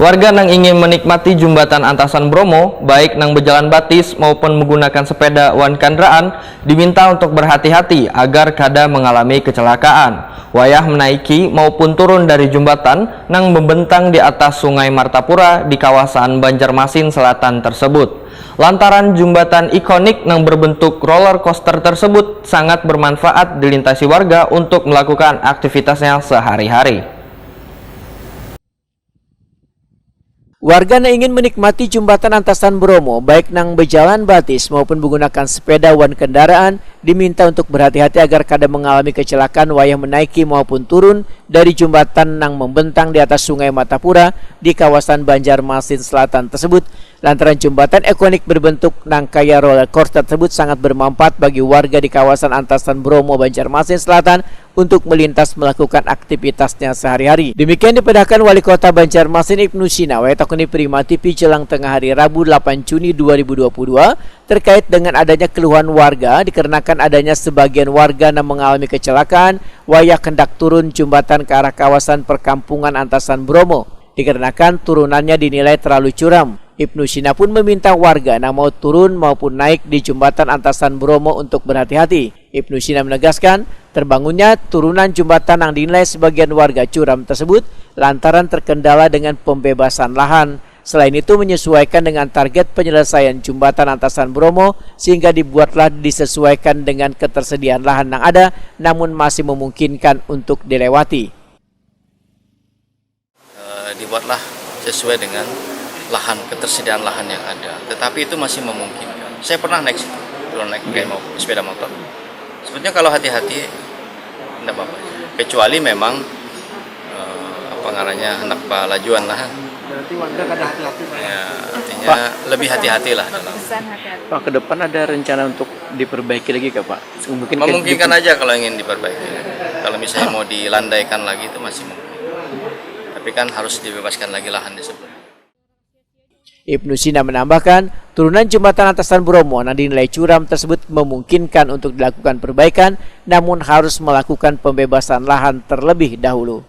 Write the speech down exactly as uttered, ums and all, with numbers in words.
Warga nang ingin menikmati Jumbatan Antasan Bromo, baik nang bejalan batis maupun menggunakan sepeda wan kendaraan, diminta untuk berhati-hati agar kada mengalami kecelakaan wayah menaiki maupun turun dari jumbatan nang membentang di atas Sungai Martapura di kawasan Banjarmasin Selatan tersebut. Lantaran jumbatan ikonik nang berbentuk roller coaster tersebut sangat bermanfaat dilintasi warga untuk melakukan aktivitasnya sehari-hari. Warga nang ingin menikmati Jumbatan Antasan Bromo, baik nang bejalan batis maupun menggunakan sepeda wan kendaraan, diminta untuk berhati-hati agar kada mengalami kecelakaan wayah menaiki maupun turun dari jumbatan nang membentang di atas Sungai Martapura di kawasan Banjarmasin Selatan tersebut, lantaran jumbatan ikonik berbentuk nang kaya roller coaster tersebut sangat bermanfaat bagi warga di kawasan Antasan Bromo, Banjarmasin Selatan untuk melintas melakukan aktivitasnya sehari-hari. Demikian dipadahkan Wali Kota Banjarmasin Ibnu Sina wayah takuni Prima T V jelang tengah hari Rabu delapan Juni dua ribu dua puluh dua terkait dengan adanya keluhan warga dikarenakan adanya sebagian warga yang mengalami kecelakaan wayah hendak turun jumbatan ke arah kawasan perkampungan Antasan Bromo dikarenakan turunannya dinilai terlalu curam. Ibnu Sina pun meminta warga yang mau turun maupun naik di jumbatan Antasan Bromo untuk berhati-hati. Ibnu Sina menegaskan, terbangunnya turunan jumbatan yang dinilai sebagian warga curam tersebut lantaran terkendala dengan pembebasan lahan. Selain itu, menyesuaikan dengan target penyelesaian Jumbatan Antasan Bromo, sehingga dibuatlah disesuaikan dengan ketersediaan lahan yang ada, namun masih memungkinkan untuk dilewati. Eh, dibuatlah sesuai dengan lahan, ketersediaan lahan yang ada. Tetapi itu masih memungkinkan. Saya pernah naik situ, kalau naik pakai mau sepeda motor. Sebetulnya kalau hati-hati, tidak apa-apa. Kecuali memang eh, apa ngarannya, hendak palajuan lah. Berarti warga kada hati-hati, Pak? Ya, artinya lebih hati-hati lah dalam. Pesan hati-hati. Pak, ke depan ada rencana untuk diperbaiki lagi kah, Pak? Mungkin ke- Memungkinkan aja kalau ingin diperbaiki. Kalau misalnya mau dilandaikan lagi, itu masih mungkin. Tapi kan harus dibebaskan lagi lahan di sebelah. Ibnu Sina menambahkan, turunan Jumbatan Antasan Bromo yang dinilai curam tersebut memungkinkan untuk dilakukan perbaikan, namun harus melakukan pembebasan lahan terlebih dahulu.